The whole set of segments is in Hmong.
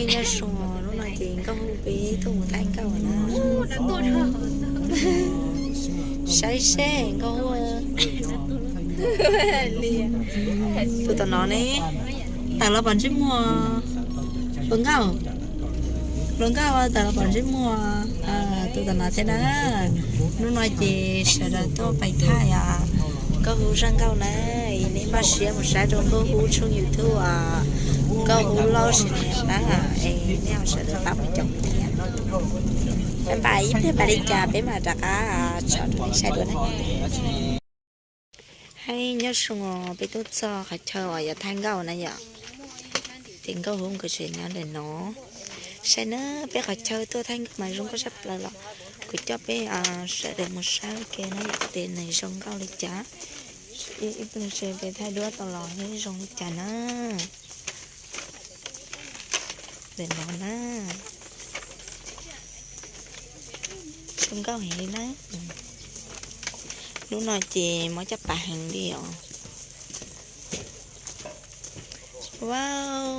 Nyob zoo, hnub no ces Nkauj Hub peb tuaj mus thaij nkauj na. Saib seb Nkauj Hub, tus tom no ne, tawm los pom ntsej muag, hluas nkauj, hluas nkauj tawm los pom ntsej muag, tus tom no thiab na. Hnub no ces sawv daws tuaj pais thaij Nkauj Hub zaj nkauj na, es nej npaj siab mus saib rau Nkauj Hub tshooj YouTube Nkauj Hub Lauj Channel na, es nej ho sawv daws pab mus caum thiab. Pab npam ib pliag pab li cas peb mam rov qab tso rau nej saib dua na. Hais nyob zoo os, peb tuaj txog qhov chaw uas yuav thaij nkauj na yom. Ces Nkauj Hub nkawd tseem nyob ntawm no. Saib na, peb qhov chaw tuaj thaij nkauj mas zoo nkauj tshaj plaws los kuv coj peb sawv daws mus saib ua ke na yom, tias nws zoo nkauj li cas. Ib pliag peb thaij duab tau los zoo li cas na. Ntawm no na, zoo nkauj heev li na. Lub no ces mob caj pas heev li os. Wow,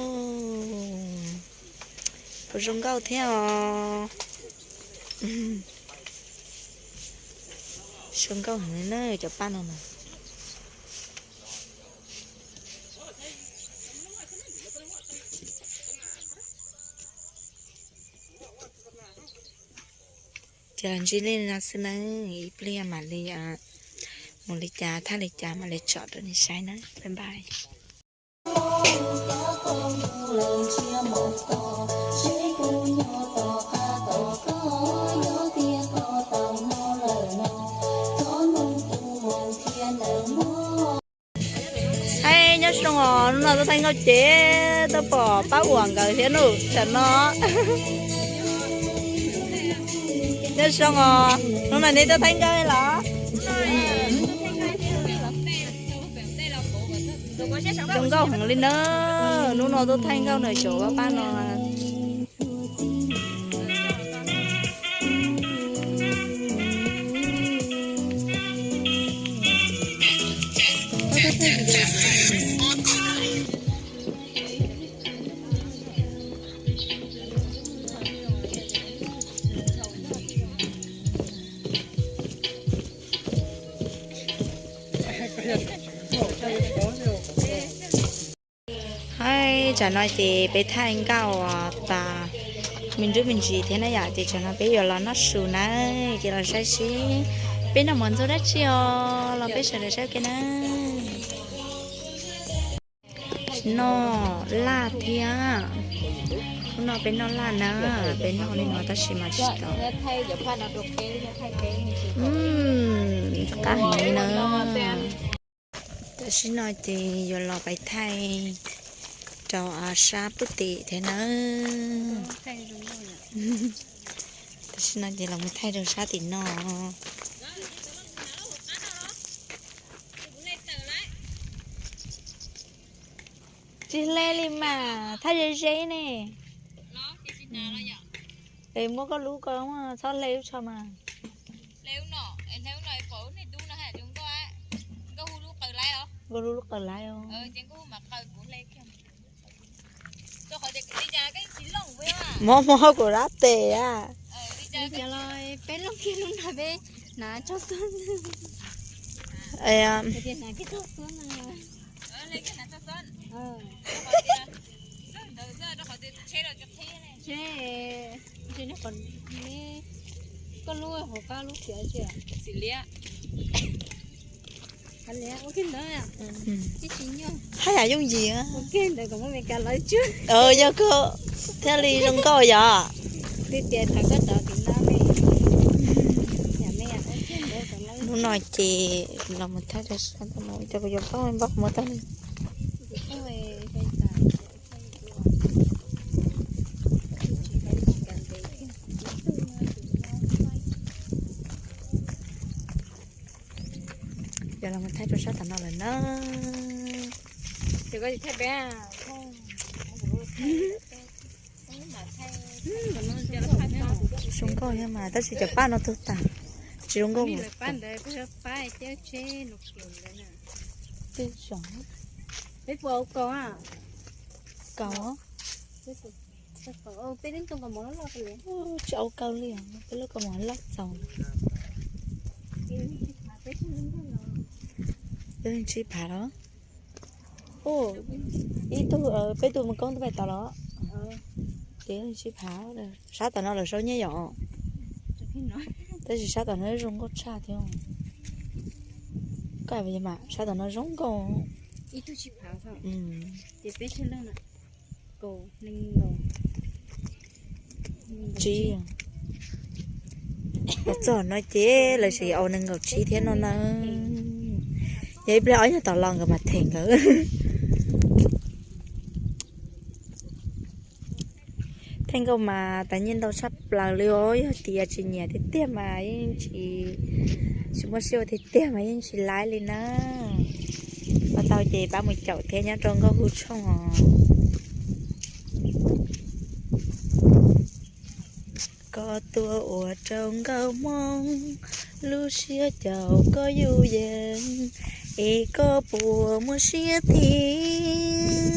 puas zoo nkauj thiab os. Zoo nkauj heev li na cov paj no na. Ces los ntsib nej no xwb nawb, ib pliag mam li mus li cas thaij li cas mam li tsom rau nej saib na. Bye bye. Hais nyob zoo os, hnub no tuaj thaij nkauj ces tuaj pom Pab Uas nkawd thiab nus tam no. Nyob zoo os, hnub no nej tuaj thaij nkauj los? Zoo nkauj heev li na, hnub no tuaj thaij nkauj na, cov pab no. Hais tsam no ces peb thaij nkauj tas me ntsuj me ntsis thiab na yom, ces tsam no peb yuav los noj su na, ces los saib seb peb noj mov ntxuag dab tsi os, los peb sawv daws saib ua ke na. Noj laj thiab, hnub no peb noj laj na, peb noj li no tab sis mas tsis tau. Qab heev li na. Tam sim no ces yuav los pais thaij rau sab pub tim thiab na. Tam sim no ces los mus thaij rau sab tim no. Tsis hle li mas, thaij ze ze ne. Es muab koj lub ko, txhob hle lub tsho mas. Nkauj hu lub qawm laib os. Mob mob kuv dab tes a. Peb looj kiag lub no peb hnav tso xwb. Hnav kiag tso xwb. Koj lub hauv qab lub tiav tsis? Xim liab. Ua kiag ntawd, tsis nyuaj. Haj yam yooj yim. Ua kiag ntawd kom muaj Meskas lawv tsuag. Yog koj thiaj li zoo nkauj yom. Li tias thaum koj rov tim no me, yam me yam ua kiag ntawd kom lawv. Hnub no ces los mus thaij rau sab no, cov kuv yuav pab npaj mus tau li. Yog los mus thaij rau sab tom no lawm na. Zoo nkauj thiab mas tab sis cov paj no tug tas, tsis zoo nkauj. Peb puas kaus? Kaus. Tsis au kaw li, peb lub kaus mom loj txaus. Peb leej tsib phav los. Ib tug, peb tug mus koob tau pais tod los. Ces leej tsib phav. Sab tom no lawv sau nyiaj yom. Tab sis sab tom no zoo nkauj tshaj thiab. Koj mas sab tom no zoo nkauj. Tsib. Txog no ces lawv tseem yuav au nees nkaum tsib thiab no na. Yog ib pliag ob nyuag tom los nkawd mam them nkawd. Theej nkauj mas tas nyiaj ntau tshaj plaws li os, yog tias tsis nyiam tiag tiag mas yeej tsis, tsis muaj siab ua tiag tiag mas yeej tsis laib li na. Ua tau ces pab mus caum thiab nyob rau Nkauj Hu tshooj os. Koj tuaj ua rau nkauj hmoob lub siab caum koj yus yees, es koj puas muaj siab tiag?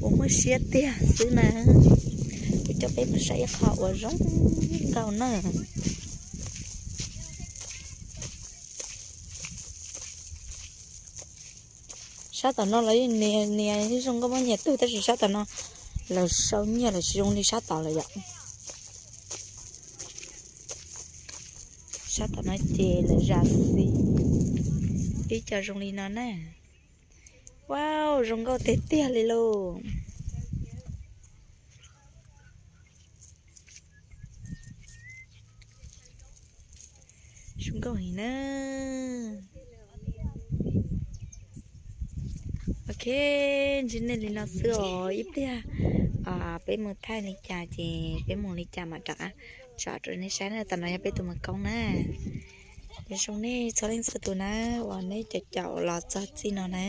Puas muaj siab tiag xwb na. Kuv coj peb mus saib ib qho uas zoo nkauj na. Sab tom no los nias nias zoo nkauj muab nyias tug, tab sis sab tom no lawv sau nyiaj lawm tsis zoo li sab tod lawm yom. Sab tom no ces lawv zam xis ib co zoo li no na. Wow, zoo nkauj tiag tiag li lauj. Zoo nkauj heev na. Ok, ntsib nej li no xwb os, ib pliag peb mus thaij li cas ces peb mus li cas mam rov qab tso rau nej saib na. Tam no yog peb tus mus koob na. Ces zoo nej txhua leej txhua tus na uas nej caum caum los txog txij no na.